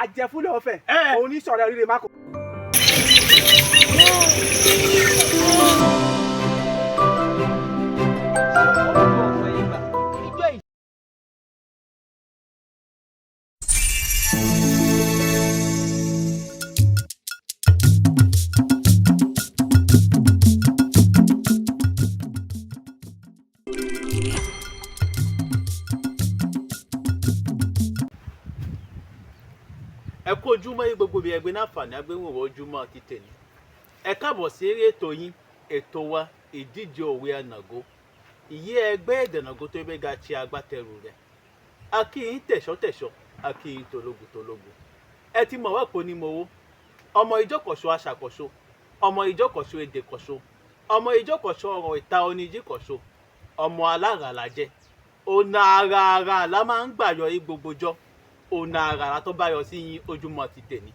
Àjẹfúlẹ̀ ọ̀fẹ́ oníṣọ̀rẹ́ rírẹ má kò. Ẹ kú ojúmọ́ yìí gbogbo ibi ẹgbẹ́ náà fàní agbéwòwò ojúmọ́ ti tèmi. Ẹ káàbọ̀ sí eré ètò yín, ètò wa, ìdíje òwe ànàgó, ìyé ẹgbẹ́ ìdànàgó tó bẹ́ ga ti agbátẹrù rẹ̀. A kí yín tẹ̀ṣọ́tẹ̀ṣọ́, a kí yín tológun tológun. Ẹ ti mọ̀ wá pé onímọ̀wó ọmọ ìjọkọ̀ṣọ́ aṣàkọ̀ṣọ́, ọmọ ìjọkọ̀ṣọ́ èdèkọ̀ṣọ́, ọmọ ìjọkọ̀ṣọ́ ọ̀rọ̀ ìta oníjìkọ̀ṣọ́, ọmọ alára la jẹ́. Ọ̀nà àrà àrà la máa ń gbà yọ yí gbogbo jọ. Ọ̀nà àrà tó bá yọ sí yín ojúmọ́ ti tèmi.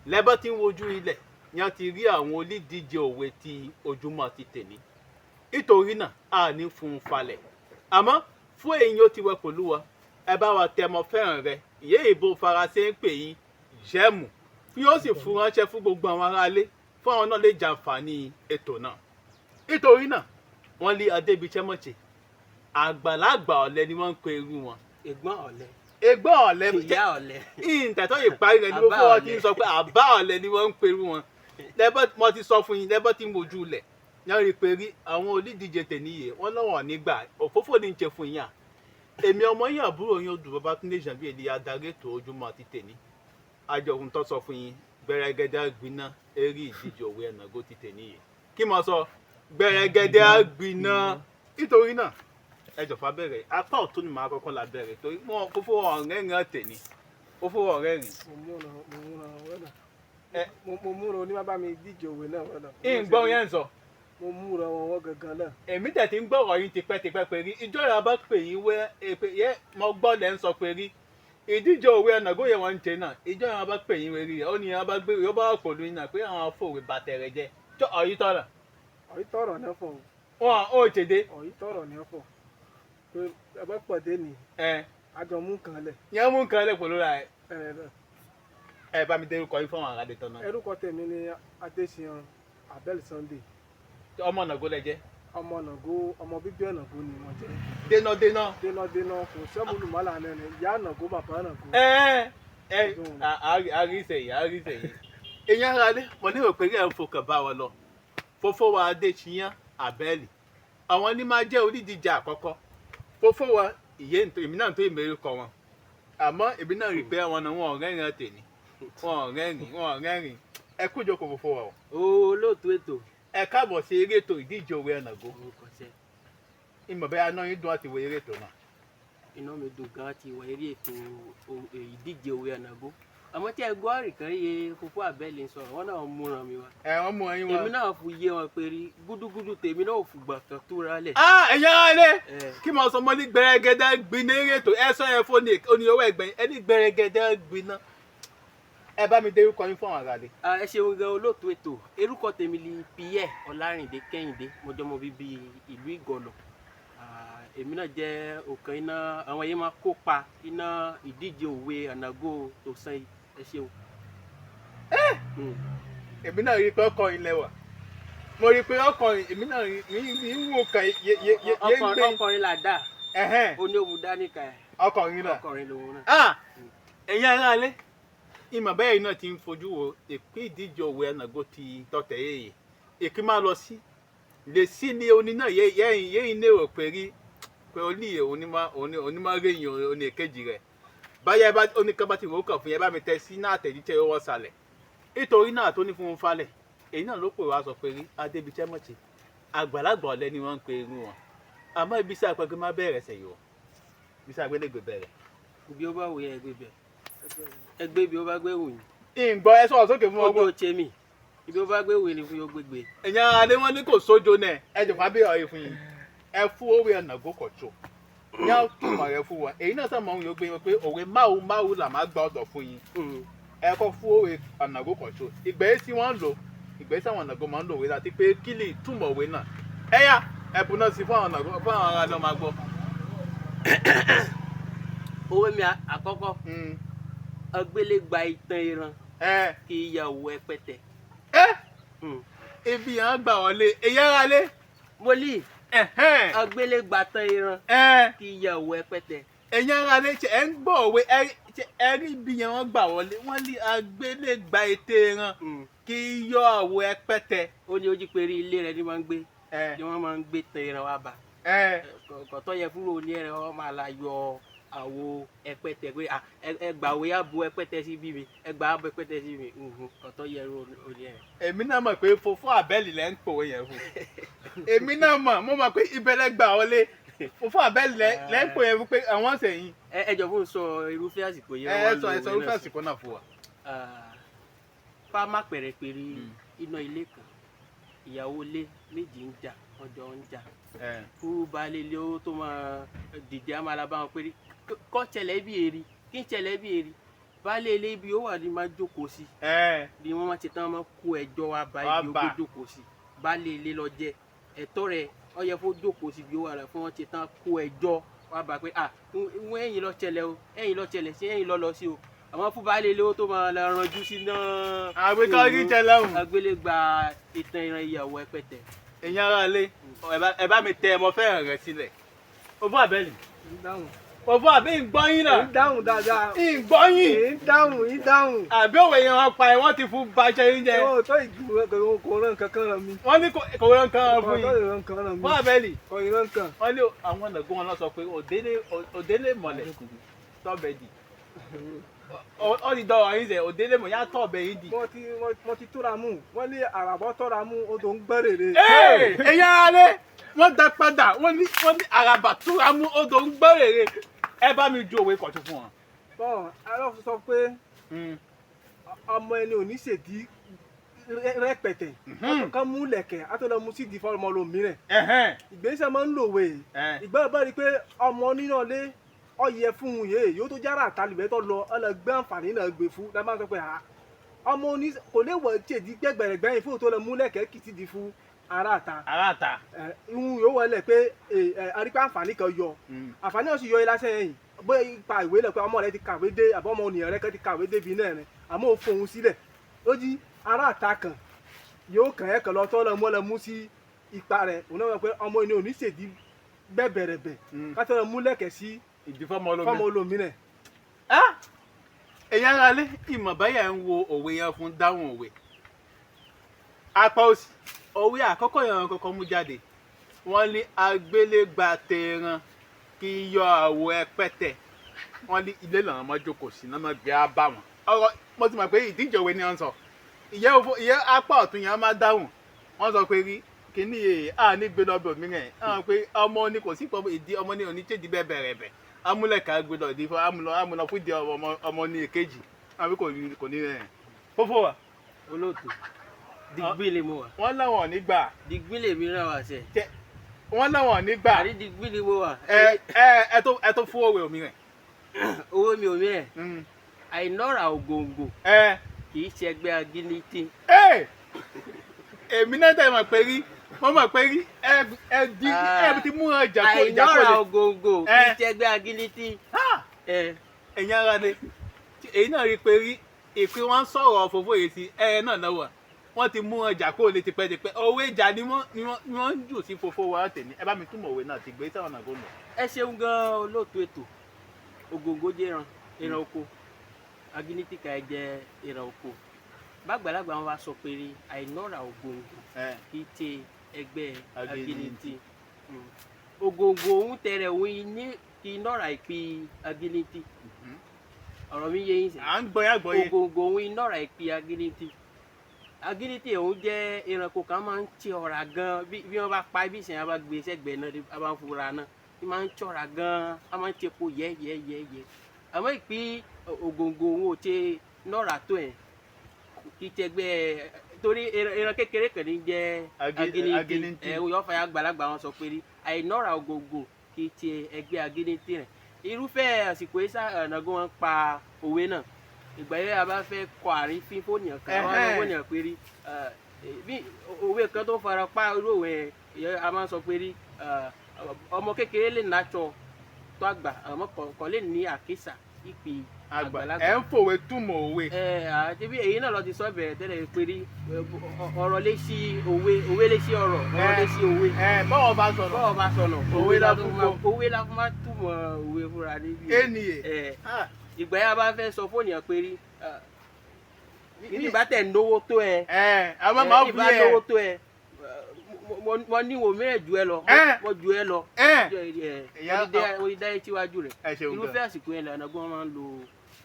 Lẹ́bọ̀ tí ń wojú ilẹ̀ ni a ti rí àwọn olídíje òwe ti ojúmọ́ ti tèmi. Nítorí náà a ní fún un falẹ̀, àmọ́ fún èyí ó ti wẹ pẹ̀lú wa, ẹ bá wa tẹmọ fẹ́ràn rẹ ìyé ìbò faransé ń pè yín jẹ́mù fún yóò sì fún ránṣẹ́ fún gbogbo àwọn aráalé, fún àwọn náà lè jàǹfààní ètò náà. Nítorí náà wọ́n lé adébíṣẹ́mọ̀ṣẹ́ àgbàlagbà ọ̀lẹ ni wọ́n ń pe irú wọn. Ẹ̀gbọ́n ọ̀lẹ. Ẹ̀gbọ́n ọ̀lẹ. Ìyá ọ̀lẹ. Ìǹtẹ̀tọ́ ìparí rẹ̀ ni mo Àbá fún ọ ti ọ̀lẹ. ń sọ pé àbá ọ̀lẹ ni wọ́n ń pe irú wọn. Lẹ́bọ̀ mo ti sọ fún yín, lẹ́bọ̀ tí ń wojú ilẹ̀ yẹn rí i pé rí àwọn olídíje tèníyè wọ́n lọ́wọ́ nígbà òfófó ní í ṣe fún yín à. Èmi ọmọ yín àbúrò yín odù Babátúndé Janvier èlé adarí ètò ojúmọ́ ti tèní. Àjọhùn tó sọ fún yín, gbẹrẹgẹdẹ gbiná eré ìdíje òwe ẹ̀nàgó ti tèníyè. Kí mo sọ gbẹrẹgẹdẹ gbiná. Nítorí náà ẹ jọ̀fà bẹ̀rẹ̀ apá ọ̀tún ni màá kọ́kọ́ la bẹ̀rẹ̀ torí wọn kó fún ọ̀rẹ́ rìn tèní, ó fún ọ̀rẹ́ rìn. Mo múra wẹ́nà. Ẹ. Mo múra onímọ̀ bá mi díje òwe náà wẹ́nà. Ìgbọ́n yẹn ń sọ. Mo múra wọn wọ́n gangan náà. Èmi tẹ̀ tí ń gbọ́rọ̀ yín tipẹ́tipẹ́ pé rí ìjọ ìyá bá pè yín wẹ́ èpè yẹ mo gbọ́ lẹ́ ń sọ pé rí ìdíje òwe ẹ̀nàgó yẹn wọ́n ń ṣe náà, ìjọ ìyá bá pè yín wẹ́ rí rẹ̀ ó ní ìyá bá gbé yóò bá wà pẹ̀lú yín náà pé àwọn afọwé bàtẹ̀rẹ̀ jẹ tó ọ̀yí tọ̀nà. Ọ̀yí tọ̀rọ̀ náà fọ̀ o. Wọn ò tèdè. Ọ̀yí tọ̀rọ̀ náà fọ̀ pé ẹ bá pàdé ni ẹ àjọ mú kan lẹ̀. Yẹn mú nǹkan lẹ̀ pẹ̀lú ra ẹ. Ẹ náà. Ẹ bá mi dérúkọ yín fún àwọn aráàlú tọ̀nà. Ẹrúkọ tèmi ni Adéṣiyàn Abel Sunday. Ọmọ Nàgó lẹ jẹ́. Ọmọ Nàgó, ọmọ bíbí Nàgó ni wọ́n jẹ́. Dénà dénà. Dénàdénà kò sẹ́múlùmọ́là náà ni ìyá Nàgó, bàbá Nàgó. Ẹ ẹ àríṣe yìí àríṣe yìí. Èèyàn ara lé mo lérò pé rí ẹ̀ ń fọkàn bá wọn lọ. Fọfọwà Adéṣiyàn Abẹ́ẹ̀lì àwọn ní máa jẹ́ onídíje àkọ́kọ́. Fọfọwà ìyé èmi náà tó ìmẹ̀rí kọ wọn, àmọ́ èmi náà rí i pé àwọn náà wọn ò rẹ́rìn tèmi, wọn ò rẹ́rìn, wọn ò rẹ́rìn. Ẹ kú ìjókòó fọfọwà o. Olóòtú ètò. Ẹ káàbọ̀ sí eré ètò ìdíje òwe ẹ̀nàgó. Orúkọ sẹ. Ìmọ̀ bẹ́ẹ̀ aná yín dùn àti wo eré ètò náà. Iná mi dùn gan ti wọ eré ètò ìdíje òwe ànàgó, àmọ́ tí ẹ gbọ́ àrìkàn yé Fúfú Abẹ́lé ń sọ̀rọ̀, wọn náà múra mi wá. Ẹ wọ́n mú ẹyin wọn. Èmi náà fi yé wọn pé rí gúdúgúdú tèmi náà ò fùgbà kan túra lẹ̀. Ah, ẹ̀yin ará ilé, Ẹ. kí mo sọ mọ́ ní gbẹrẹgẹdẹ gbiná eré ètò ẹ sọ ẹ fún ní oníyọwọ́ ẹgbẹ̀yìn ẹ ní gbẹrẹgẹdẹ gbiná. Ẹ bá mi dérúkọ yín fún àwọn ará ilé. Ah, ẹ ṣeun gan olóòtú ètò. Orúkọ tèmi ni Pierre Ọlárìndé Kẹ́hìndé, mo jẹ́ ọmọ bíbí ìlú Ìgànlọ̀. Ah, èmi náà jẹ́ ọ̀kan iná àwọn yẹn máa kópa iná ìdíje òwe ànàgó tó sàn yìí. Ẹ ṣeun. Èmi náà rí i pé ọkọrin lẹwà, mo rí i pé ọkọrin èmi náà rí mi ń wò kàn yé yé yé yé ń gbé. Ọkọrin là dá. Ẹ̀hẹ́n. Ó ní òun dání ka ẹ. Ọkọrin náà. Ọkọrin lòun náà. Ah, ẹ̀yin ará ilé, ìmọ̀ bẹ́ẹ̀ náà ti ń fojú wo ìpín ìdíje òwe ẹ̀nàgó ti tọ̀tẹ̀ yéye ìpín máa lọ sí lè sí ní oní náà yẹ́yìn yẹ́yìn lérò pé rí pé oníyè onímọ̀ rẹ̀yìn oní èkejì rẹ̀ báyà bá oníkan bá ti wò ó kàn fún yẹn bá mi tẹ sí náà àtẹ̀jíṣẹ́ owó sàlẹ̀. Nítorí náà tó ní fún un falẹ̀ èyí náà ló pè wá sọ pé rí adébíṣẹ́ mọ̀tì àgbàlagbà ọ̀lẹ ni wọ́n ń pe irú wọn, àmọ́ ibi sí àpẹẹrẹ má bẹ̀rẹ̀ sẹ̀yìn o, ibi sí àgbélẹ̀gbẹ̀ bẹ̀rẹ̀. Ibi ó bá wù yẹn ẹgbẹ́ bẹ̀, ẹgbẹ́ ibi ó bá gbé wù yín. Ìgbọ́ ẹ sọ̀rọ̀ sókè fún Ojú ọgbọ́n. ò ṣe mí, ibi ó bá gbé wù yín ni fún yóò gbégbé. Ẹ̀yin ara lé wọn ní kò sójo náà ẹ jọ̀fà bí ọ̀rẹ́ fún yín ẹ fún òwe ẹ̀nàgó kọ̀tso ní àtúmọ̀ rẹ fún wa èyí náà sọ̀mọ́ òun yóò gbé wọn pé òwe máwo máwo là má gba ọ̀dọ̀ fún yín. Ẹ kọ́ fún òwe ẹ̀nàgó kọ̀tso ìgbẹ́ yìí tí wọ́n ń lò, ìgbẹ́ tí àwọn ẹ̀nàgó máa ń lò òwe láti pé kí lè túmọ̀ òwe náà ẹ yá ẹ̀bùn náà sí fún àwọn ẹ̀nàgó fún àwọn ará lọ́ máa gbọ́. Owó mi àkọ́kọ́. Agbélégbà ìtàn ìran Ẹ kí ìyàwó ẹpẹtẹ. Ẹ ibi yẹn gbà wọlé èyí ara lé. Mo lì Ẹ̀hẹ́n. agbélégbà tán ìran Ẹ kí ìyàwó ẹpẹtẹ. ẹ̀yin ara lé, ṣe ẹ ń gbọ́ òwe? Ẹ ṣe ẹ rí ibi yẹn wọ́n gbà wọlé? Wọ́n lé agbélégbà ètè ìran kí yọ àwọ̀ ẹpẹtẹ. Ó ní ojú péré ilé rẹ ni wọ́n ń gbé Ẹ ni wọ́n máa ń gbé tán ìran wa bá. Ẹ Kọ̀tọ́ yẹ fúnra ní ẹ̀rọ wọn máa la yọ àwo ẹpẹtẹ pé à, ẹ gbà wo ya bu ẹpẹtẹ sí bí mi, ẹ gbà á bu ẹpẹtẹ sí mi. Kọ̀tọ́ yẹ fúnra ní ẹ̀rọ. Èmi náà mọ̀ pé fòfó àbẹ́lì lẹ́ ń pòwe yẹn fún. Èmi náà mọ̀, mo mọ̀ pé ibẹ̀ lẹ́ gbà wọlé. Fòfó àbẹ́lì lẹ́ ń pòwe yẹn fún pé àwọn sẹ̀yìn. Ẹ jọ fún sọ irúfẹ́ àsìkò yẹn. Ẹ Wọ́n sọ lo ẹ sọ òwe irúfẹ́ náà sí. àsìkò náà fún wa. Ah, fáma pẹ̀rẹ̀pẹ̀rẹ̀ iná ilé kan, ìyàwó ilé méjì ń jà, wọ́n jọ ń jà. Ẹ Kú baálé ilé ó tó máa dìde, á máa la bá wọn pé kọ́ tẹ̀lé bí eri kí n tẹ̀lé bí eri. Baálé ilé ibi ó wà ní máa jókòó sí Ẹ ni wọ́n máa ti tán, máa kó ẹjọ́ wa bá Wá ibi ó bá. gbé jókòó sí. Baálé ilé lọ jẹ ẹ̀tọ́ rẹ̀, ó yẹ kó jókòó sí ibi ó wà rẹ̀ fún wọn ti tán kó ẹjọ́ wa bá pé ah, wọ́n ẹ̀yìn lọ tẹ̀lé o, ẹ̀yìn lọ tẹ̀lé sí, ẹ̀yìn lọ lọ sí o. Àmọ́ fún baálé ilé ó tó máa lọ ranjú sí náà. Àgbékọ́ rí jẹ lọ́hùn. Agbélégbà ìtàn ìran ìyàwó ẹpẹtẹ. Ẹ̀yin ará ilé, ẹ bá mi tẹ ẹmọ fẹ́ràn rẹ sílẹ̀. Fòfó àbẹ́lì. Ń dáhùn. Fòfó àbí ń gbọ́ yín náà. Ń dáhùn dáadáa. Ń gbọ́ yín. Ń dáhùn, ń dáhùn. Àbí òwe yẹn wọn pa ẹ, wọ́n ti fún baṣẹ yín jẹ. Ó tó ìgbìmọ̀ kò rán kankan ràn mí. Wọ́n ní kò rán kan Kò fún tó yín. ìran kan ràn mí. Fòfó àbẹ́lì. Kò ìran kan. Wọ́n ní àwọn ọ̀nà gbọ́n lọ sọ pé òdélé mọ̀lẹ̀ tọ́bẹ̀ dì. Ó ti dọ̀rọ̀ yín sẹ̀, òdélé mọ̀ yá tọ́bẹ̀ yín dì. Mo ti tóra mú, wọ́n lé àràbọ̀ tọ́ra mú, odò ń gbẹ́ rèrè. Ẹ̀yin ará lé, wọ́n dá padà, wọ́n ní àràbà túra mú, odò ń gbọ́ rèrè. Ẹ bá mi ju òwe kọ̀tún fún wọn. Bọ́n arọ́ sọ pé ọmọ ẹni ò ní ṣèdí rẹpẹtẹ kán mú lẹ̀kẹ̀ á tó lọ mú sídìí fọmọ lòmíràn. Ẹ̀hẹ́n. Ìgbésẹ̀ máa ń lòwe. Ẹ̀. Ìgbà bá rí i pé ọmọ nínú ilé ọyẹ fún un yé yóò tó jára àtàlùbẹ́ tó lọ ọ lọ gbé àǹfààní náà gbé fún lẹ́ máa ń sọ pé ha ọmọ oní kò lè wọ̀ ṣèdí gbẹ̀gbẹ̀rẹ̀gbẹ̀yìn fún tó lọ mú lẹ̀kẹ̀ kì í sídìí fún ara àta. Ará àta. Ìhun yóò wọlé pé arípé àǹfààní kan yọ, àǹfààní náà sì yọ ilá sẹ́yìn bóyá ipa ìwé lọ pé ọmọ rẹ ti kàwé dé àbọ̀ ọmọ ènìyàn rẹ kan ti kàwé débi náà rẹ, àmọ́ ò fohùn sílẹ̀ ó jí ará àta kan yóò kàn ẹ́ kàn lọ tọ́ lọ mọ́ lọ mú sí ipa rẹ̀. Òun náà wọ pé ọmọ ènìyàn ò ní ṣèdí bẹ́ẹ̀bẹ̀rẹ̀bẹ̀ ká tọ́ lọ mú lẹ̀kẹ̀ sí ìdí fọmọ olómi. fọmọ olómìnira. Ẹ̀yin ará lé, ìmọ̀ báyà ń wo òwe yẹn fún dáhùn òwe. Apá òsì, òwe àkọ́kọ́ yẹn kọ́kọ́ mú jáde. Wọ́n ní agbélégbà tẹran kí yọ àwọ̀ ẹpẹtẹ. Wọ́n ní ilé làwọn ọmọ jókòó sí náà máa gbé á bá wọn. Ọ̀rọ̀ mo ti mọ̀ pé ìdíje òwe ni wọ́n ń sọ. Ìyẹ́ òfo ìyẹ́ apá ọ̀tún yẹn máa dáhùn. Wọ́n sọ pé rí kíní yìí à ní gbé lọ́bẹ̀ mìíràn. Wọ́n pé ọmọ ni kò sí pọ̀ ìdí ọmọ ní oníṣèdí bẹ́ẹ̀ bẹ̀rẹ̀ bẹ̀. Amúlẹ̀ká gbé lọ ìdí fún amúlọ amúlọ fún ìdí ọmọ ọmọ ní èkejì. Àbí kò ní rẹ̀. Fófó wa. Olóòtú, digbí lè mo wà. Wọ́n láwọn ò ní gbà. Digbí lè mi ràn wá sẹ. Wọ́n láwọn ò ní gbà. Àrí digbí lè mo wà. Ẹ ẹ ẹ tó fún òwe omi rẹ̀. Owó mi ò mí ẹ. Àìnọ́ra ògòǹgò Ẹ kì í ṣẹgbẹ́ agínítí. Ẹ èmi náà tẹ̀ mọ̀ pé rí, mo mọ̀ pé rí ẹ ẹ di ẹ ti mú ọjà kó ìjà kó Àìnọ́ra lè. ògòǹgò kì í ṣẹgbẹ́ agínítí. Ẹ Ẹ̀yin ara ni èyí náà rí i pé rí ìpín wọn sọ̀rọ̀ òfófó yìí sí ẹ náà lọ́wọ́ wọ́n ti mú ọjà kó lè tipẹ́tipẹ́. Òwe ìjà ni wọ́n ń jù sí fòfó wa tèmi. Ẹ bá mi túmọ̀ òwe náà ti gbé sáwọn náà gómìnà. Ẹ ṣeun gan olóòtú ètò. Ògòǹgò jẹ́ ìran oko, agínítí kà ẹ jẹ́ ìran oko. Bàgbàlagbà wọn wá sọ pé àìnọ́ra ògòǹgò kì í ṣe ẹgbẹ́ Agínítí. agínítí. Ògòǹgò òun tẹrẹ òun ní kí nọ́ra ìpín agínítí. Ọ̀rọ̀ mi yé yín sẹ́? À ń gbọ́ yá gbọ́ yé. Ògòǹgò òun nọ́ra ìpín agínítí. Agínítí òun jẹ́ ẹranko kan máa ń tí ọ̀rá gan. Bí wọ́n bá pa ibi ìsìn, a bá gbé sẹ́gbẹ̀ẹ́ náà, a bá ń fura náà, bí máa ń tsọ̀ra gan, a máa ń tsepo yẹ́yẹ́yẹ́yẹ́. Àmọ́ ìpín ògòǹgò òun ò tse nọ́ra tó ẹ̀ kì í tẹgbẹ́ torí ẹran kékeré kàn ní jẹ́ agínítí. Agínítí. Ẹ yọ fàyà àgbàlagbà wọn sọ pé àìnọ́ra ògòǹgò kì í ṣe ẹgbẹ́ agínítí rẹ̀. Irúfẹ́ àsìkò yìí sá ọ̀nàgún wọn pa òwe náà. Ìgbà yẹn a bá fẹ́ kọ àrífín fóònìyàn kan, wọn á fóònìyàn pé rí bí òwe kan tó fara pa irú òwe yẹn, a máa ń sọ pé rí ọmọ kékeré lè nàtsọ tó àgbà, àmọ́ kò lè ní àkísà ìpè. Àgbà Àgbàlagbà. Ẹ ń fòwe túmọ̀ òwe. Ẹ àti bí èyí náà lọ ti sọ bẹ̀rẹ̀ tẹ́lẹ̀ pé rí ọ̀rọ̀ lé sí òwe, òwe lé sí ọ̀rọ̀, ọ̀rọ̀ lé sí òwe. Ẹ bọ́wọ̀ bá sọ̀rọ̀. Bọ́ọ̀ bá sọnà, Òwe la fún kó. Òwe la fún máa túmọ̀ òwe fúnra níbí. Ènìyàn. Ẹ ìgbà yà bá fẹ́ sọ fóònù yẹn pé rí bí ìbá tẹ̀ náwó tó ẹ. Ẹ àwọn máa ẹ, fi ìbá ẹ. náwó tó ẹ, mo níwò mẹ́rẹ̀ ju ẹ lọ, mo ju ẹ lọ. Ẹ Ẹ mo ti dá etí wájú rẹ̀. Ẹ ṣeun gan. Irúfẹ́ àsìkò yẹn lànà gbọ́n máa ń lo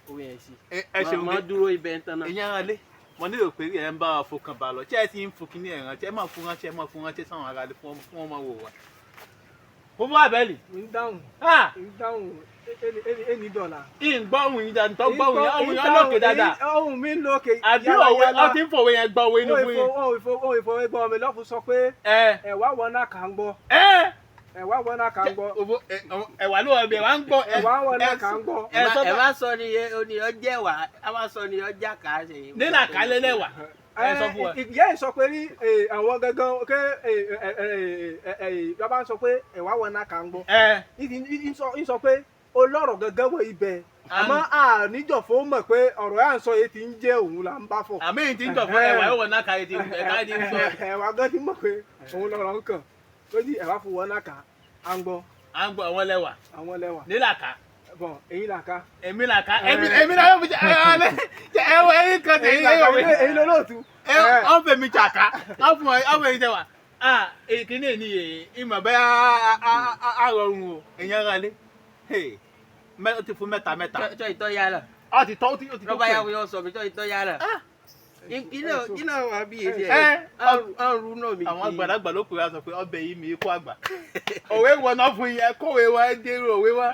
òwe yẹn sí. Ẹ ṣeun Máa gan. dúró ibẹ̀ ń tan náà. Ẹ̀yin ará lé, mo nílò pé ẹ ń bá wa fọkàn bá lọ. Tí ẹ ti ń fún kinní ẹ̀ ránṣẹ́, ẹ máa fún ránṣẹ́, ẹ máa fún ránṣẹ́ sáwọn ará lé fún ọmọ wò wá. Fúnfún àbẹ́lì. Ń dáhùn, ń dáhùn, ẹni dọ̀là. Ìgbọ́ ohun yìí dáadáa, gbọ́ ohun yìí, ohun yìí lókè dáadáa. Ohun mi ń lókè. Àbí òwe ọ ti ń fòwe yẹn gbọ́ òwe inú fún yín. Ohun ìfowópamọ́ mi lọ́fun sọ pé Ẹ ẹ̀wá wọn náà kà ń gbọ́. ẹ Ẹ̀wá wọn náà kà ń gbọ́. ẹ̀wà ló wọ̀ bẹ̀ wá ń gbọ́. Ẹ̀wá wọn náà kà ń gbọ́. Ẹ sọ Ẹ bá sọ ni o ní ọjẹ́ wà á bá sọ ni ọjà kà á ṣe. Nílà kálẹ̀ lẹ́wà. Ẹ sọ fún wa. Ìyá ẹ̀ sọ pé ní àwọn gangan ké bàbá ń sọ pé ẹ̀wá wọn náà kà ń gbọ́. Ẹ Ń sọ pé olọ́rọ̀ gangan wọ ibẹ̀, àmọ́ àníjọ̀fọ́ mọ̀ pé ọ̀rọ̀ yà ń sọ yìí ti ń jẹ́ òun là ń bá fọ̀. Àmì yìí ti ń tọ̀ fún ẹ̀wà ẹ̀wọ̀ náà kálẹ̀ ti ẹ̀ka ti ń sọ. Ẹ̀wà gan ti mọ̀ pé òun lọ̀rọ̀ ń kàn lójú ẹ̀wà fún wọn náà kà á ń gbọ́. À ń gbọ́ àwọn lẹ́wà. Àwọn lẹ́wà. Nílà ká. Bọ̀n èyí là ká. Èmi là ká. Èmi là yóò fi jẹ ẹ ẹ ẹ ẹyin kan tẹ Èyí là ká, èyí lolóòtú. Ẹ ọ fẹ́ mi jàká, ọ fún ọ ọ fẹ́ mi jẹ wa. Ah, èkìní ni ìmọ̀ bẹ́ẹ̀ á rọrùn o, èyàn ara lé. Ó ti fún mẹ́ta mẹ́ta. Tọ́ ìtọ́ yára. Ọ ti tọ́, ó ti tó Rọ́bà yà pẹ̀lú. wọ́n sọ mi tọ́ ìtọ́ yára. Iná wà bí èsì Ẹ ẹ̀ ọ̀run náà mi. Àwọn àgbàlagbà ló pè wá sọ pé ọbẹ̀ yìí mi kó àgbà. Òwe wọ náà fún yín, ẹ kówé wa, ẹ dérò òwe wa.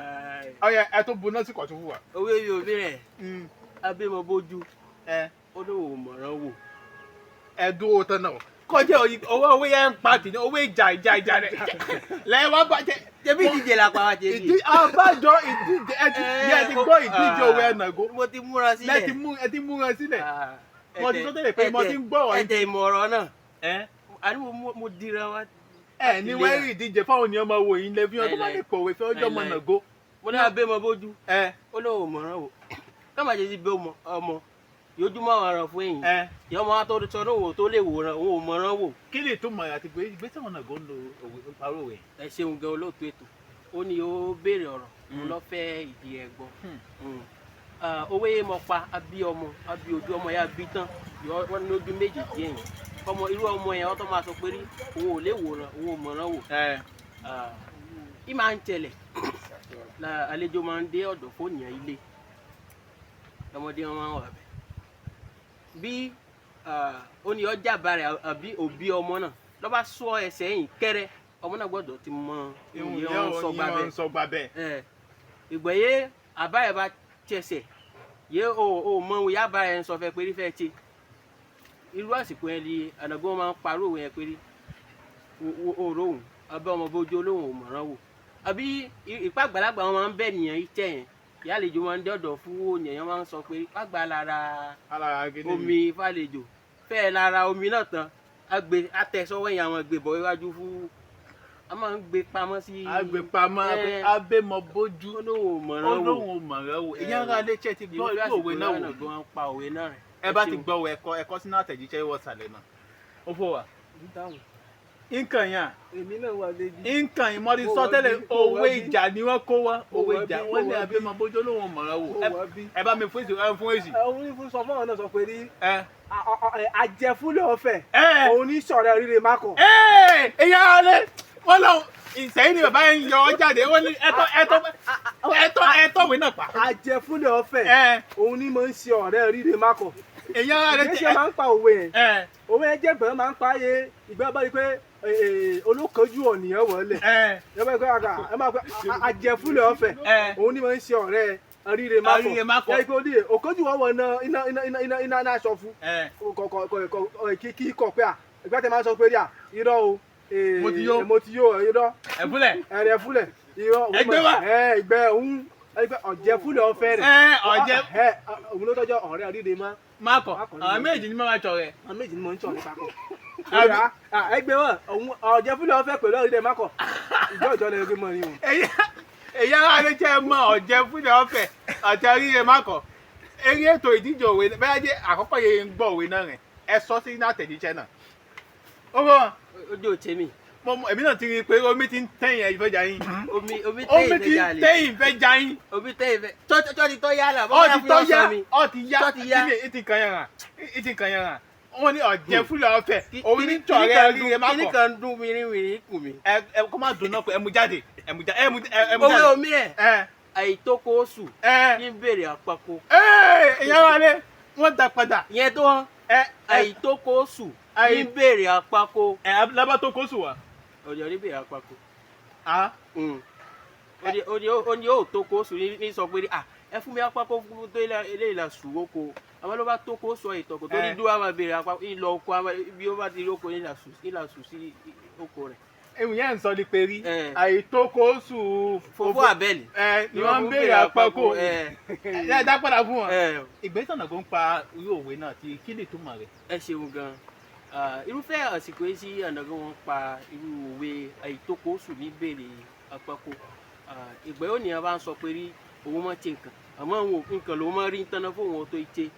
Ọyẹ ẹ tó buná sí kọ̀tún fún wa. Òwe mi ò bí rẹ̀ abémọ bójú ó lóun ò mọ̀ràn wò. Ẹ dúró tán náà. Kọjá owó owó yẹn ń pa tì ní owó ìjà ìjà ìjà rẹ̀. Lẹ́yìn wá bá jẹ́. Ṣebí ìdíje la pa wá ṣe bí. Ìdí abájọ ìdíje ẹ ti yẹ ti gbọ́ ìdíje òwe ẹnàgó. Mo ti múra sílẹ̀. Lẹ ti mú ẹ ti múra sílẹ̀. Mo ti sọ tẹ́lẹ̀ pé mo ti ń gbọ́ ọ̀rọ̀. Ẹ̀tẹ̀ ìmọ̀ ọ̀rọ̀ náà. Ẹ Àní mo dira wa. ẹ ní wẹ́rì ìdíje fáwọn ènìyàn máa wò yín lẹ́bí wọn tó bá lè kọ̀wé fẹ́ ọjọ́ ọmọ nàgó. Mo ní abémọ bójú Ẹ ó lóun ò mọ̀ràn wò. Káma jẹ́ ti bẹ́ ọmọ yójúmọ́ àwọn aràn fún èyí. Ẹ Ìyá ọmọ wa tó sọ ní òun tó lè wòran, òun ò mọ̀ràn wò. Kí ni ìtumọ̀ àti pé ìgbésẹ̀ wọn nàgó ń lo òwe ń parọ́ òwe? Ẹ ṣeun gan olóòtú ètò. Ó ní ó béèrè ọ̀rọ̀ mo lọ fẹ́ ìdí ẹ̀ gbọ́. Owó yẹn mọ pa abí ọmọ abí ojú ọmọ yà bí tán wọ́n ní ojú méjì díẹ̀ yẹn ọmọ irú ọmọ yẹn ọtọ́ máa sọ pé rí òun ò lè wòran, òun ò mọ̀ràn wò. Ẹ Í máa ń tẹ̀lẹ̀ la àlejò máa ń dé ọ̀dọ̀ fóònù yẹn ilé ọmọdé wọn máa ń wà bẹ̀ bí ó ní ọjà bá rẹ̀ àbí òbí ọmọ náà lọ́ba sọ ẹsẹ̀ yìí kẹ́rẹ́ ọmọ náà gbọ́dọ̀ ti mọ ìhun ìyẹn wọn sọ gbà bẹ́ẹ̀ ń sọ gbà bẹ́ẹ̀. ẹ ìgbẹ̀yẹ àbáyẹ bá tẹsẹ̀ yé o ò mọ òun yá bá yẹn sọ fẹ́ pé fẹ́ ṣe irú àsìkò yẹn ni ànàgbọ́n máa ń parọ́ òun yẹn pé òòrò òun abẹ́ ọmọ bójú olóhùn ò mọ̀ràn wò àbí ìpá àgbàlagbà wọn máa ń bẹ̀ nìyẹn iṣẹ́ yẹn ìyá àlejò máa ń dọ̀dọ̀ fún òyìn yẹn máa ń sọ pé pàgbà lára Alára gidi. omi fàlejò fẹ́ẹ̀ lára omi náà tán agbe atẹ̀sọ́wọ́ yẹn àwọn gbé bọ̀ iwájú fún a máa ń gbé pamọ́ sí. Agbèpamọ́ Ẹ. abémọ bójú olóhùn ò mọ̀ràn wò. olóhùn mọ̀ràn wò. Ìyẹn ara lè ṣe ti gbọ́ irú òwe náà wò. Gan pa òwe náà rẹ̀. Ẹ bá ti gbọ́ òwe ẹ̀kọ́ ẹ̀kọ́ sínú àtẹ̀jíṣẹ́ ìwọ̀sàlẹ̀ náà. Ó fò wá. Ń dáhùn. Nǹkan yẹn Èmi náà wà lébi. Nǹkan yìí mọ́rí Mo sọ wà tẹ́lẹ̀ bí, mo wà òwe bí. ìjà ni wọ́n kó wá Mo òwe wà ìjà bí, wọ́n mo ní wà bí. abémọ bójú olóhùn mọ̀ràn wò. Mo wà bí. Ẹ bá mi fún èsì ẹ fún èsì. Òun ní fún sọ fún àwọn náà sọ pé ní Ẹ àjẹfúlẹ̀ ọ̀fẹ́ ẹ òun ní sọ̀rọ̀ rírẹ má kọ̀. ẹ ìyá ọlẹ wọn lọ ìsẹ́yìn ni bàbá yẹn yọ ọ jáde wọ́n ní ẹ̀tọ́ ẹ̀tọ́ ẹ̀tọ́ ẹ̀tọ́ ìwé náà pa. Àjẹfúlẹ̀ ọ̀fẹ́ Ẹ òun ní máa ń ṣe ọ̀rẹ́ rírẹ má kọ̀. ìyá ọlẹ Kì í ṣe máa ń pa òwe yẹn. ẹ Òwe yẹn jẹ́ bẹ̀rẹ̀ máa ń pa ayé ìgbà bá rí pé olókanjú ọ̀nìyàn wọlé. Ẹ Ẹ máa pẹ́ àgà ẹ máa pẹ́ àjẹfúlẹ̀ ọ̀fẹ́ ẹ òun ní máa ń ṣe ọ̀rẹ́ rírẹ má kọ̀. Ríre má kọ̀. Yẹ kí ó dé òkanjú wọn wọ iná iná iná iná iná iná aṣọ fún ẹ kọ kọ kọ kọ kí kí kọ pé à ìgbà tẹ máa sọ pé rí à irọ́ o Mo ti yó. Mo ti yó irọ́ ẹ̀fúlẹ̀ ẹ̀rẹ̀ fúlẹ̀ irọ́ òun Ẹgbẹ́ wa. ẹ ìgbẹ́ òun ẹgbẹ́ ọ̀jẹ̀ fúlẹ̀ ọ̀fẹ́ rẹ̀ Ẹ ọ̀jẹ̀ ẹ òun ló tọ́jọ́ ọ̀rẹ́ ríre mọ́. Má kọ̀ àwọn méjì ni má máa tọ̀ rẹ̀. Àwọn méjì ni mo ń sọ nípa kọ Àbí- ẹgbẹ́ wọn òun ọ̀jẹ̀ fúlẹ̀ ọ̀fẹ́ pẹ̀lú ọ̀rẹ́ má kọ̀ ìjọ ìjọ lè gbé mọ́ ni o. Èyí ara ló jẹ́ mọ́ ọ̀jẹ̀ fúnlẹ̀ ọ̀fẹ́ ọ̀jẹ̀ ríre má kọ̀. Eré ètò ìdíje òwe bẹ́ẹ̀ jẹ́ àkọ́kọ́ yẹn ń gbọ́ òwe náà rẹ̀ ẹ sọ sí ní àtẹ̀jíṣẹ́ náà. Ó bọ̀ Ojú òtí mi. èmi náà ti rí i pé omi ti ń tẹ̀yìn ẹ̀ fẹ́ jà yín. Omi Omi tẹ́yìn ti fẹ́ ń jalè. tẹ̀yìn fẹ́ jà yín. Omi tẹ́yìn fẹ́ tọ́ ti tọ́ yá là. Ọ ti tọ́ yá, ọ ti yá, Tọ́ ti yá. ìtì kan yàrá, ìtì kan yàrá. Wọ́n ní ọ̀jẹ̀ fúnlẹ̀ ọ̀fẹ́, òun ní tọ̀rẹ́ ríre má Kíní kọ̀. kan dún wìrìwìrì kù mí. Ẹ kó má dùn náà pé ẹ mú jáde, ẹ mú jáde, ẹ mú Owó jáde. omi ẹ̀ Ẹ àìtókò oṣù ẹ ní bèrè àpapọ̀. ẹ ìyá wa lé, wọ́n da padà. Ìyẹn tó hàn. Ẹ ẹ Àìtókò oṣù ní bèrè àpapọ̀. ẹ lábá tó kó sùn wá. Ọ̀jọ̀ ní bèrè àpapọ̀. Ah, Ó ní ó tó kó sùn ní sọ pé à ẹ fún mi apákó fún tó eléyìí la sùn oko àwọn ló bá tó kó sọ ìtọ̀kọ̀ tó ní Ẹ. dúró àwọn béèrè apá ìlọ oko bí ó bá ti rí oko ní ìlà sùn sí oko rẹ̀. Ewu yẹn ń sọ ni pé rí Ẹ. àìtókò sùn Fòfó àbẹ́lì. Ẹ ni wọ́n ń béèrè àpapọ̀. Ẹ Ẹ dá padà fún wọn. ẹ Ìgbésẹ̀ náà kò ń pa irú òwe náà tí kí lè túmọ̀ rẹ̀. Ẹ ṣeun gan. Irúfẹ́ àsìkò yìí sí ànàgán wọn pa irú òwe àìtókò sùn ní béèrè àpapọ̀. Ìgbà yóò ní a bá ń sọ pé rí òun máa ṣe nǹkan àmọ́ òun nǹkan lòun máa rí tanná fún òun tó ṣe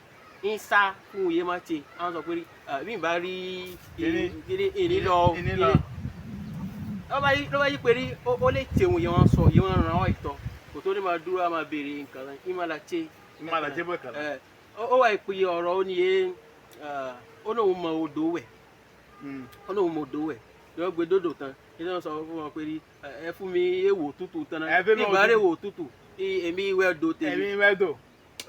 ń sá fún òye máa ṣe à ń sọ pé rí bí n bá rí Ìní. ìní lọ Ìní lọ. ló bá yí pé rí ó lè tẹ òun yẹn wọn sọ yẹn wọn ràn ọ́ ìtọ́ kò tó ní máa dúró a máa béèrè nǹkan náà ìmọ̀ la ṣe. Ìmọ̀ la ṣe bọ̀ kàlà. Ẹ, ó wà ìpè ọ̀rọ̀ ó ní yé ó lóun mọ odò wẹ̀, ó lóun mọ odò wẹ̀ yọ gbé dòdò tán ní sọ fún wọn pé rí ẹ fún mi èwò tútù tán náà Ẹ fún mi ìbára òtútù. èwò tútù èmi ìwẹ̀ odò tèmi. Ẹ̀mí wẹ́dò.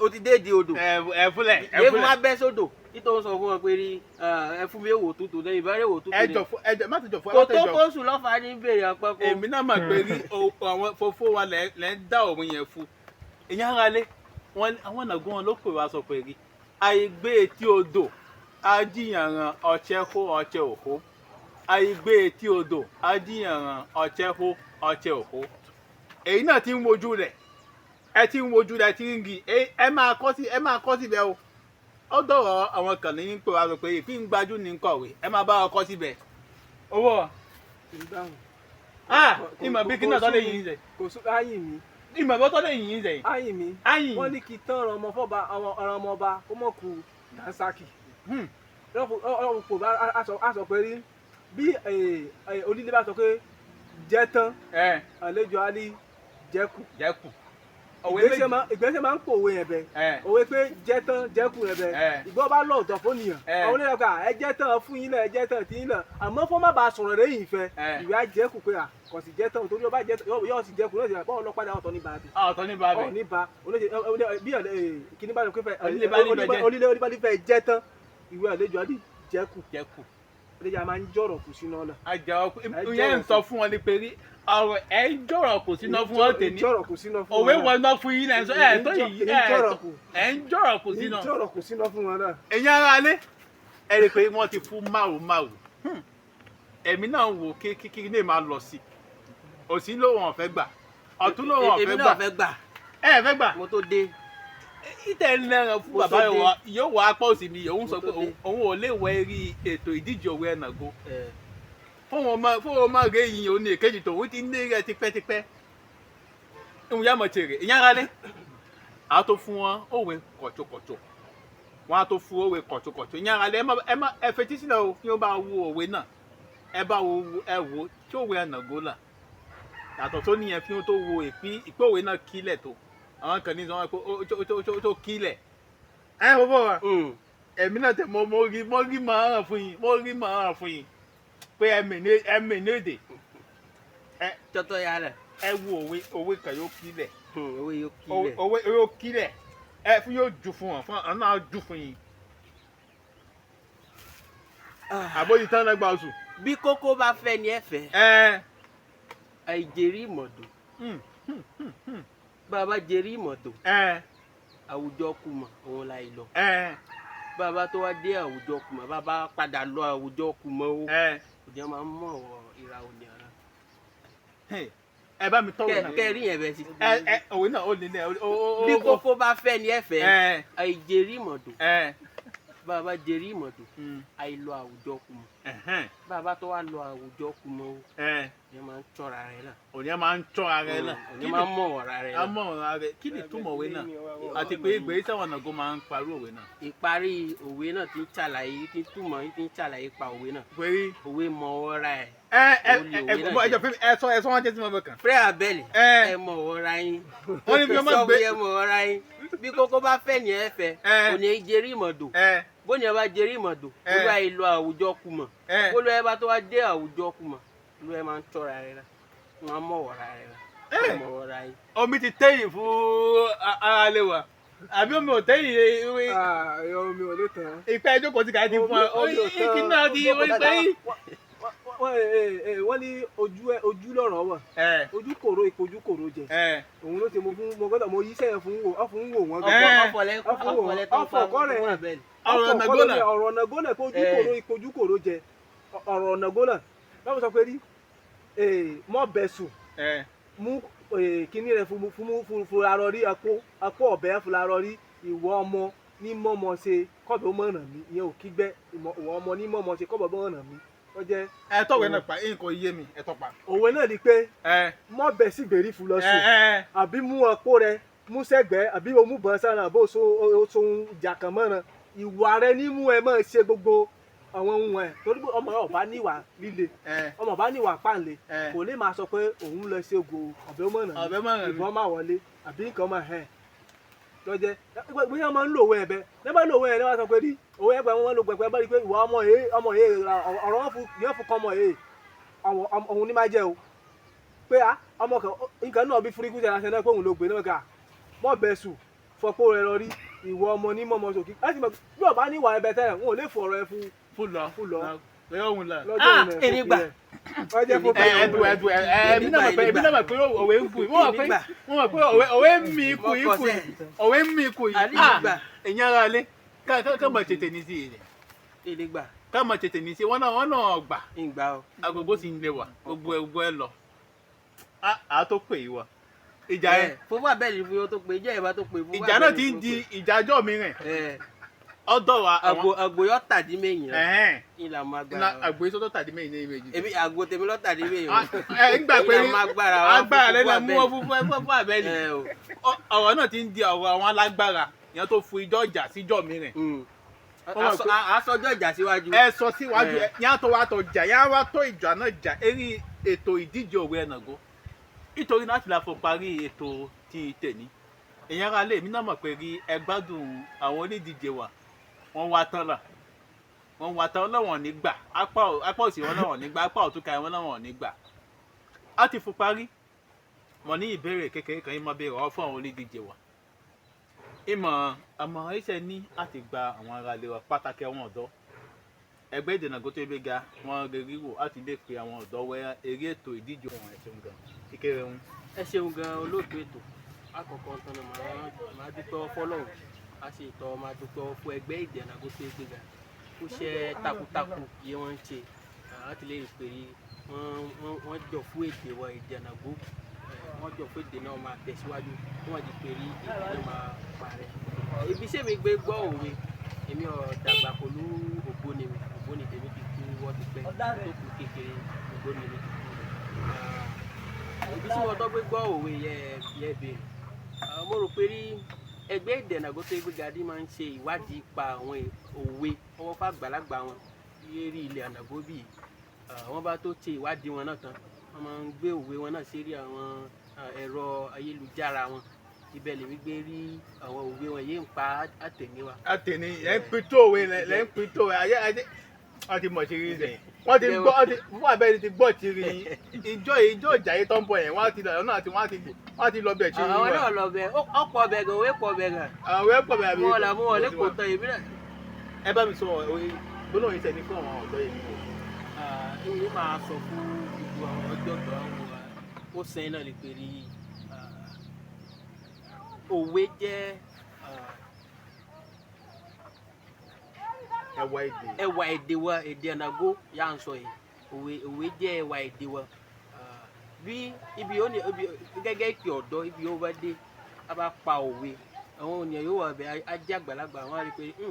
Ó ti dé di odò. Ẹ fúnlẹ̀ ẹ yé fún wa fúnlẹ̀. bẹ́ sódò nítorí sọ fún wọn pé rí ẹ fún mi èwò tútù lẹ́yìn ìbára èwò tútù Ẹ ni jọ fún ẹ jọ má ti jọ fún ẹ kò má ti tó jọ. kóṣù lọ́fà ní béèrè àpapọ̀. Èmi náà mọ̀ pé rí àwọn fofó wa lẹ́ ń dá òun yẹn fún. Ìyẹn ara lé wọn àwọn nàgún wọn ló pè wá sọ pé rí àìgbé etí odò ajíyànràn ọ̀chẹ́ hó ọ̀chẹ́ òhó, àìgbé etí odò ajíyànràn ọ̀chẹ́ hó ọ̀chẹ́ òhó. Èyí náà ti ń wojú rẹ̀, ẹ ti ń wojú rẹ̀, ẹ ti ń rí ẹ máa kọ́ sí, ẹ máa kọ́ síbẹ̀ o. Ó dọ̀rọ̀ àwọn kan ní pé wá sọ pé ìpín gbajú ní kọ̀wé, ẹ máa bá ọ kọ́ síbẹ̀. Owó Ìdáhùn. ah ìmọ̀ bí kí náà tọ́ lè yìn zẹ̀. Kò sún áyìn mi. Ìmọ̀ bí tọ́ lè yìn zẹ̀. Áyìn mi. Áyìn. Wọ́n ní kí tán ọ̀rọ̀ ọmọ fọ́ba ọ̀rọ̀ ọmọ ọba kó mọ̀ kú dànsákì. Ọ̀rọ̀ kò bá a sọ pé rí bí onílé bá sọ pé jẹ́ tán Ẹ àlejò á ní jẹ́kù. jẹ́kù. Òwe Ìgbésẹ̀ méjì. Ìgbésẹ̀ máa ń pòwe yẹn bẹ. Ẹ Òwe pé jẹ́ tán jẹ́kù yẹn bẹ. Ẹ. Ìgbọ́ bá lọ ọ̀dọ̀ fún nìyàn. Ẹ. Àwọn onílẹ̀ pé ẹ jẹ́ tán fún yín náà, ẹ jẹ́ tán tí yín náà, àmọ́ fún má bàa sọ̀rọ̀ lẹ́yìn ìfẹ́. Ẹ. Ìwé á jẹ́kù pé à kò sì jẹ́ tán torí ọba jẹ́ tán yóò sì jẹ́kù lọ́sẹ̀ àpá ọlọ́pàá ọ̀tọ̀ ní bàbí. Ọ̀tọ̀ ní bàbẹ̀. Ọ̀ ní ba oníṣe bí kíní bá lọ pé fẹ́ Onílé bá ní bẹ̀jẹ̀. onílé onílé bá ní fẹ́ jẹ́ tán ìwé àlejò á ní jẹ́kù. Jẹ́kù. Àlejò a máa ń jọ̀rọ̀ kù sínú ọ̀nà. Àjà ọkùnrin ìyẹn ń sọ fún wọn ní pé rí ọ̀rọ̀ ẹ ń jọ̀rọ̀ kò síná fún wọn tèmi. Ìjọ̀rọ̀ kù sínú fún Òwe wọn náà. wọn náà fún yín lẹ́ ń sọ ẹ̀ tó yìí ẹ̀ Ìjọ̀rọ̀ kù. ẹ̀ ń jọ̀rọ̀ kò síná. Ìjọ̀rọ̀ kù sínú fún wọn náà. Ẹ̀yin ará ilé ẹ rí i pé wọ́n ti fún márùn márùn. Èmi náà ń wò kí kí ní máa lọ sí òsì ló wọn fẹ́ gbà, ọ̀tún ló wọn Èmi fẹ́ náà gbà. fẹ́ gbà. Ẹ fẹ́ gbà. Mo tó dé. Ìtẹ̀ ń lẹ́ràn fún Mo bàbá tó dé. wa yóò wá apá òsì mi, òun sọ Mo pé tó dé. òun ò lè wọ eré ètò ìdíje òwe ẹ̀nàgó Ẹ. fún wọn máa rẹ yìnyín òun ní èkejì tòun ti ní rẹ tipẹ́tipẹ́ ìhun yá mọ̀ tèrè. Ìyẹn ara lé a tó fún wọn òwe kọ̀tsọ̀kọ̀tsọ̀, wọn á tó fún òwe kọ̀tsọ̀kọ̀tsọ̀. Ìyẹn ara lé ẹ má ẹ fetí sílẹ̀ o kí wọ́n bá wo òwe náà, ẹ bá wo ẹ wo tí òwe ẹ̀nàgó là yàtọ̀ tó níyẹn fi wọn tó wo ìpín ìpín òwe náà kílẹ̀ tó àwọn kan ní sọ wọn pé ó tó kílẹ̀ ẹ bọ́ wa. Èmi náà tẹ mo mo rí màá hàn fún yín, mo rí màá hàn fún yín pé ẹmì ní èdè. Tọ́tọ́ ya rẹ̀. Ẹ wo òwe òwe kan yóò kílẹ̀. Òwe yóò kílẹ̀. Òwe yóò kílẹ̀ ẹ fún yóò ju fún wọn fún àwọn náà ju fún yín. Àbóyí tán náà gba oṣù. Bí kókó bá fẹ́ ni ẹ fẹ́. Ẹ. Àìjèrí ìmọ̀dò. Bá a bá jẹrí ìmọ̀dò. Ẹ. Àwùjọ kùmọ̀ òun la ìlọ. Ẹ. Bá a bá tó wá dé àwùjọ kùmọ̀, bá a bá padà lọ àwùjọ kùmọ̀ o. Ẹ. Òjò máa ń mọ̀ ọ́ ìra òní ara. Ẹ bá mi tọ́wọ́ náà. Kẹ́rí yẹn bẹ́ẹ̀ sí. Ẹ ẹ òwe náà ó nílẹ̀ ó. Bí kókó bá fẹ́ ni ẹ fẹ́. Ẹ. Àìjèrí ìmọ̀dò. Ẹ. Bá a bá jerí ìmọ̀dò, àìlọ àwùjọ kù mọ̀. Bá a bá tó wá lọ àwùjọ kù mọ̀ o, ìyẹn máa ń tọ́ra rẹ̀ náà. Òní ẹ máa ń tọ́ ara ẹ náà. Òní máa ń mọ̀ ọ̀ra rẹ̀ A náà. mọ̀ ara rẹ. Kí ni ìtumọ̀ òwe náà, àti pé ìgbé sáwọn Nàgó máa ń parí òwe náà? Ìparí òwe náà ti ń ṣàlàyé, ti ń túmọ̀, ti ń ṣàlàyé pa òwe náà. Pé òwe mọ̀ ọ̀ra ẹ̀. ẹ ẹ Òun ni ẹ òwe náà ẹ jọ fún mi, ẹ sọ wọn jẹ tí mo bẹ kàn. Frère Abel, Ẹ. ẹ mọ̀ ọ̀ra yín. Wọ́n ní bí wọ́n máa Sọ gbé. fún ẹ mọ̀ ọ̀ra yín. Bí kókó bá fẹ́ ni ẹ fẹ́. Ẹ. Òní jerí ìmọ̀dò. Ẹ. Bóni ẹ bá jerí ìmọ̀dò, Ẹ. olúwa ìlú àwùjọ kù mọ̀. Ẹ. Olúwa ẹ bá tó wá dé àwùjọ kù mọ̀, olúwa ẹ máa ń tọ́ra rẹ̀ la, máa ń mọ̀ ọ̀ra rẹ̀ la, Ẹ. máa mọ̀ ọ̀ra yín. Omi ti tẹ́yìn fún ara lé wa, àbí omi ò tẹ́yìn ewé? Omi ò lè tán. Ìpẹ́ ẹjọ́ kò ti kà á ti fún ọ Omi ò tán. kí náà ti ìpẹ́ yìí. Wọ́n ní ojú ojú lọ̀rọ̀ wà. Ẹ. Ojú kòró ìpojú kòró jẹ. Ẹ. Òun ló ṣe mo fún mo gbọ́dọ̀ mo yí sẹ́yìn fún wò ọ fún wò wọ́n Ẹ. gan. Ọ̀fọ̀lẹ́ Ọ̀fọ̀ ọ̀fọ̀lẹ́ tó ń fa ọ̀fọ̀ kọ́ rẹ̀. fún Abel. Ọ̀rọ̀ Ọ̀fọ̀ kọ́ Nàgó ló ní náà. Ọ̀rọ̀ Nàgó náà pé ojú Ẹ. kòró ìpojú kòró jẹ. Ọ̀rọ̀ Nàgó náà báwo sọ pé rí mọ́ bẹ̀ sùn Ẹ. mú kíní rẹ fún fún fúlarọ rí akó ọ̀bẹ fúlarọ rí. Ìwọ ọmọ ní mọ́mọ́ ṣe kọ́bẹ̀ ó mọ̀ràn mi, ìyẹn ò kígbẹ́. Ìwọ ọmọ ní mọ́mọ́ ṣe kọ́bẹ̀ ó mọ̀ràn mi, ó jẹ́. Ẹ tọ̀wé náà pa nǹkan yé mi, ẹ tọ́ pa. Òwe náà ni pé Ẹ. mọ́ bẹ̀ sí gbèrí fún lọ Ẹ. sùn Ẹ. àbí mú ọpọ rẹ mú sẹ́gbẹ̀ẹ́ àbí o mú bọ́n sára àbó o so ohun ìjà kan mọ́ran. Ìwà rẹ ní mú ẹ máa ṣe gbogbo àwọn ohun ẹ, torí pé ọmọ ọba níwà líle, Ẹ. ọmọ ọba níwà páǹle, Ẹ. kò lè máa sọ pé òun lọ ṣe ògo ọ̀bẹ mọ̀nà Ọ̀bẹ mọ̀nà mi. ìbọn máa wọlé àbí nǹkan máa hẹ̀ lọ́jẹ́ bóyá máa ń lo òwe ẹ̀bẹ nígbà lo òwe ẹ̀ ní wọ́n sọ pé rí òwe ẹ̀gbẹ́ wọn lo pẹ̀pẹ́ bá rí pé ìwà ọmọ yìí, ọmọ yìí ọ̀rọ̀ wọn fún yẹn fún kọ́ ọmọ yìí òun ní máa jẹ́ o pé a ọmọ kan nǹkan náà bí fúríkú ṣe náà pé òun ló gbé náà ká mọ́ bẹ́ẹ̀ sùn fọpọ́ rẹ lọ rí. Ìwọ ọmọ ní mọ́mọ́ sókè láti mọ̀ bí ọba ní ìwà ẹ̀bẹ̀ tẹ́lẹ̀, wọn ò lè fọ̀rọ̀ ẹ fún Fún lọ. Fún lọ. Lọ́yọ̀ òun lọ. Lọ́jọ́ Ah, òun ẹ̀ fún èmi gbà. rẹ̀. Wọ́n jẹ́ fún Ẹ ẹdù ẹdù ẹ ẹ èmi náà mọ̀ pé èmi náà mọ̀ pé òwe ń kù yìí. Wọ́n mọ̀ pé Èmi gbà. Wọ́n mọ̀ pé òwe ń mi ikú Mo ikú kọsẹ̀. yìí, òwe ń mi ikú yìí. Àní mi gbà. Ẹ̀yin ara lé ká ká ká mọ̀ tètè ní sí i Èlé gbà. ká mọ̀ tètè ní sí i. Wọ́n náà gbà. Ìgbà o. Agogo sì ń lé wa, gbogbo ẹ gbogbo ẹ lọ á tó pè yí wa ìjà yẹn. Fún Abel fún yóò tó pé ìjọ ìbá tó pé fún Ìjà náà ti ń di ìjà ọjọ́ mi rìn ẹ ọ̀dọ̀ wa àgbo àgbo yọ tàdí mẹ́yìn rẹ ẹ̀hẹ́n ìlà máa iná gbára wa. àgbo yìí sọ́tọ̀ tàbí mẹ́yìn ní méjì. Èmi àgbo tèmi lọ tàdí mẹ́yìn. Ẹ ń gbà pé ìlà máa gbára wa agbára fún lẹ́nu mú Abel. wọn fún fún Abel. Ẹ o. Ọ̀rọ̀ náà ti ń di ọ̀rọ̀ àwọn alágbára ìyẹn tó fún ijọ́ ìjà síjọ́ mi rìn. Wọ́n mọ̀ pé- Aṣọjọ́ ìjà síwájú. Ẹ sọ síwájú. Ẹ. Ẹ yẹn tó wá tó jà yẹn wá tó ìjà náà jà eré ètò ìdíje òwe ẹnàgó nítorí láti la fọ parí ètò ti tèmi. Èyàn ara lè mí náà mọ̀ pé rí ẹ gbádùn àwọn onídíje wa. Wọ́n wá tán là, wọ́n wá tán lọ́wọ́n nígbà apá òsì wọn lọ́wọ́n nígbà apá ọ̀tún ka wọn lọ́wọ́n nígbà á ti fún parí. Mo ní ìbéèrè kékeré kan yìí máa béèrè ọ fún àwọn onídíje wa. Ìmọ̀ àmọ̀ràn iṣẹ́ ní láti gba àwọn ará ilé wa, pàtàkì àwọn ọ̀dọ́ ẹgbẹ́ ìdènà gótó ebe ga wọn rere wò láti lè pe àwọn ọ̀dọ́ wẹ eré ètò ìdíje wọn. Ẹ ṣeun gan ìkéré wọn. Ẹ ṣeun gan olóòtú ètò. Àkọ́kọ́ tán náà máa dúpẹ́ fọ́lọ́run, a sì tọ́ máa dúpẹ́ fún ẹgbẹ́ ìdènà gótó gbéga kó ṣe takuntakun yìí wọ́n ń ṣe láti lè pè é wọ́n jọ fún èdè wa èdè Ànàgó, wọ́n jọ fún èdè náà máa tẹ̀síwájú kí wọ́n di pé rí èdè náà máa parẹ́. Ibi iṣẹ́ mi gbé gbọ́ òwe, èmi ò dàgbà pẹ̀lú ògbóni mi. Ògbóni tèmi ti kú, wọ́n ti pẹ́ tó kú kékeré, ògbóni mi ti kú. Ibi tí wọ́n tọ́ gbé gbọ́ òwe yẹ yẹ béèrè. Mo rò pé rí ẹgbẹ́ ìdènà Àgótó Gbégadé máa ń ṣe ìwádìí pa àwọn òwe ọwọ́ fàgbàlagbà wọn lérí ilẹ̀ Ànàgó bíi wọ́n bá tó ṣe ìwádìí wọn náà tán, wọ́n máa ń gbé òwe wọn náà sérí àwọn ẹ̀rọ ayélujára wọn. Ibẹ̀ lèmi gbé rí àwọn òwe wọn yìí ń pa àtẹ̀míwá. Àtẹni ẹ ń pin tó òwe lẹ lẹ ń pin tó òwe ayé ayé wọ́n ti mọ̀ sí rí sẹ́yìn, wọ́n ti gbọ́, wọ́n ti fún abẹ́rẹ́ ti gbọ́ ti rí ìjọ ìjọ ìjà yìí tó ń bọ̀ yẹn. Wọ́n ti lọ náà ti wọ́n ti lọ bẹ̀ tí rí Àwọn wọn. náà lọ bẹ ọ̀pọ̀ bẹ gan, òwe pọ̀ bẹ gan. Àwọn ẹ̀ pọ̀ bẹ̀ àbí. Wọn là mú wọn lẹ́kọ̀ọ́ tán èmi náà. Ẹ bá mi sọ òwe gbólóhùn yìí sẹ́ni fún àwọn ọ̀dọ́ yìí wò. Ìwé máa sọ fún gbogbo àwọn ọjọ́ tó àwọn wa ó sẹ́yìn náà lè pè rí òwe jẹ́ Ẹwà èdè. Ẹwà èdè wa, èdè Ànàgó yà ń sọ yìí. Òwe jẹ́ ẹwà èdè wa. Bí ibi ó ní ibi gẹ́gẹ́ ìpè ọ̀dọ́ ibi ó bá dé a bá pa òwe, àwọn ènìyàn yóò wà bẹ́ẹ̀ á jẹ́ àgbàlagbà, àwọn á rí i pé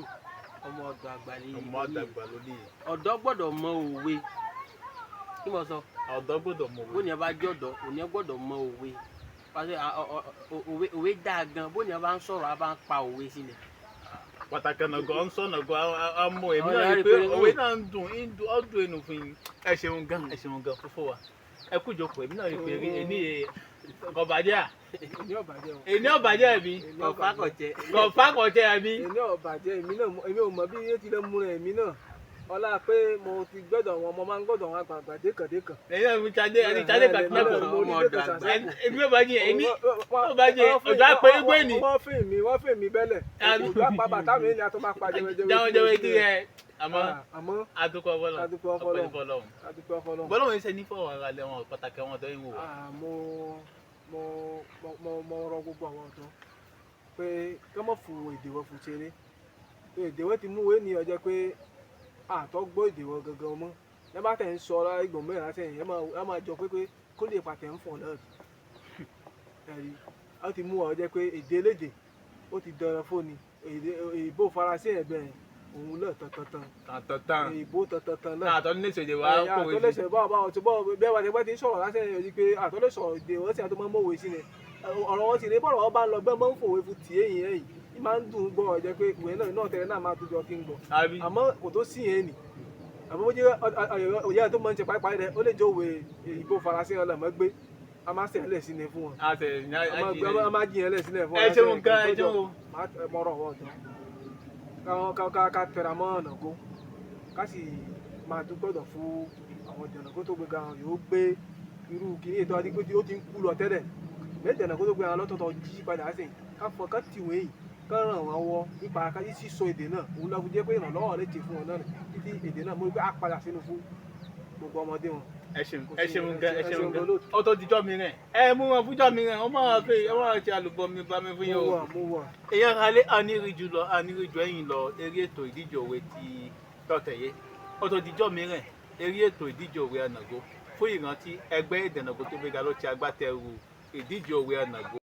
Ọmọ ọ̀dọ̀ àgbà ni. Ọmọ àdàgbà ló ní. Ọ̀dọ́ gbọ́dọ̀ mọ òwe. Kí mo sọ? Ọ̀dọ́ gbọ́dọ̀ mọ òwe. Bóni ẹ bá jọ̀dọ̀, òní ẹ gbọ́dọ̀ mọ òwe. Pàṣẹ òwe, òwe dáa gan. Bóni ẹ bá ń sọ̀rọ̀, a bá ń pa òwe sílẹ̀. Pàtàkì ọ̀nàgọ́ ń sọ̀nàgọ́ àmọ́ èmi Àwọn náà yàrá rí i pé rí pé, òwe náà ń dùn, ń dùn, ó dùn ẹnu fún yín. Ẹ ṣeun gan, ẹ ṣeun gan fúnfún wa. Ẹ kú ìjókòó. Èmi náà rí i pé èní kọ̀bàjẹ́ à. Èmi ò bàjẹ́ o. Èní ọ̀bàjẹ́ ẹ̀mí. Èmi ò Ọ̀fà bàjẹ́. kò jẹ. Kọ̀fà kọ̀jẹ́ ẹ̀mí. Èmi ò bàjẹ́. Èmi náà èmi ò mọ bí yé ti lè múra èmi náà, ọlá pé mo ti gbọ́dọ̀ wọn, mo máa ń gbọ́dọ̀ wọn àgbààgbà dékàndékàn. Ẹ̀yin náà fi ṣadé ẹni ṣadé kàtúnà Èmi náà kọ̀. mo rí Ọmọ dékàn ọ̀dọ̀ àgbà. sàṣàkù. Èmi ò bàjẹ́, èmi ò bàjẹ́. Ọ̀dọ́ àpè igbó ni. Wọ́n fún mi, wọ́n fún mi bẹ́lẹ̀. Òjò àpá bàtà mi ni a tó máa pa jẹwẹjẹwẹ. Jáwọ́jáwọ́ etí rẹ̀ àmọ́ Àmọ́ adúpẹ́ fọlọ́run. Adúpẹ́ fọ́lọ́run. Ọpẹ́ fọlọ́run. Adúpẹ́ fọ́lọ́run. Bọ́lọ́run ṣe ní fọwọ́ ara lẹ́wọ̀n pàtàkì àwọn ọ̀dọ́ yìí wò wá. Ah, mo mo mo mo rọ gbogbo àwọn ọ̀dọ́ pé kí wọ́n fún èdè wọn fún ṣeré, pé èdè wọn ti mú wé ní ọjọ́ pé àtọ́ gbọ́ èdè wọn gangan mọ́. Ẹ bá tẹ̀ ń sọ ọ́ ìgbọ̀n mẹ́rin láti ẹ̀yìn, ẹ máa jọ pé kó lè pàtẹ́ ń fọ̀ náà ẹ̀rí. Ó ti mú ọ jẹ́ pé èdè elédè ó ti dẹran fóni, èdè èyìnbó faransé ẹ̀gbẹ́ òun náà tantantan. Tàntàntàn. Èyìnbó tantantan náà. Àtọ́ ní ìṣèjì wa kò wé sí. Àtọ́lẹ̀sẹ̀ báwo báwo tó bọ́ bẹ́ẹ̀ wá ti pẹ́ ti ń sọ̀rọ̀ lásán yẹn rí pé àtọ́lẹ̀sọ̀ èdè wọn sì àtọ́ máa ń mọ̀wé sí ni ọ̀rọ̀ wọn sì ní bọ́ọ̀rọ̀ wọn bá ń lọ bẹ́ẹ̀ máa ń fòwe fún tìí èyìn ẹ̀yìn ní máa ń dùn ún gbọ́ ọ jẹ́ pé ìwé náà náà tẹ̀lé náà máa tó jọ kí n gbọ́. Àbí. Àmọ́ kò tó sí yẹn nì, àmọ́ bó jẹ́ òye tó máa ń ṣe pàápàá rẹ̀, ó lè jẹ́ òwe ìbò faransé ọlọ́mọ gbé a máa sẹ̀ lẹ̀ sí ni fún wọn. A tẹ̀ ní A máa jiyàn lẹ̀ sílẹ̀ fún wọn. Ẹ ṣeun gan, ẹ ṣeun o. Mọ̀rọ̀ wọn tán ká ká tẹra mọ́ ọ̀nà kó ká sì máa dúpẹ́ fún àwọn ìdènà kó tó gbé ga yóò gbé irú kìíní ètò àti pé ó ti ń kú lọ tẹ́lẹ̀ bẹ́ẹ̀ ìdènà kó tó gbé àwọn lọ́tọ̀ọ̀tọ̀ jí padà sí ká fọ ká tì wọ́n yìí, ká ràn wọ́n wọ́ nípa ká sísọ èdè náà. Òun lọ́ọ́ fi jẹ́ pé ìrànlọ́wọ́ lè ṣe fún wọn náà títí èdè náà mo rí pé á padà sínú fún gbogbo ọmọdé wọn. Ẹ ṣeun, ẹ ṣeun gan, ẹ ṣeun gan. Olóòtú. Ó tó dijọ́ mi rẹ̀, ẹ mú wọn fújọ́ mi rẹ̀, wọ́n máa fi ẹ máa ṣe àlùbọ̀ mi bá mi fún yín Mo o. wà, mo wà. Èèyàn alẹ́ anírí jùlọ, anírí jù ẹ̀yìn lọ eré ètò ìdíje òwe ti tọ̀tẹ̀yé. Ó tó dijọ́ mi rẹ̀ eré ètò ìdíje òwe ànàgó fún ìrántí ẹgbẹ́ ìdẹ̀nàgó tó gbéga ló ti agbátẹrù ìdíje òwe ànàgó.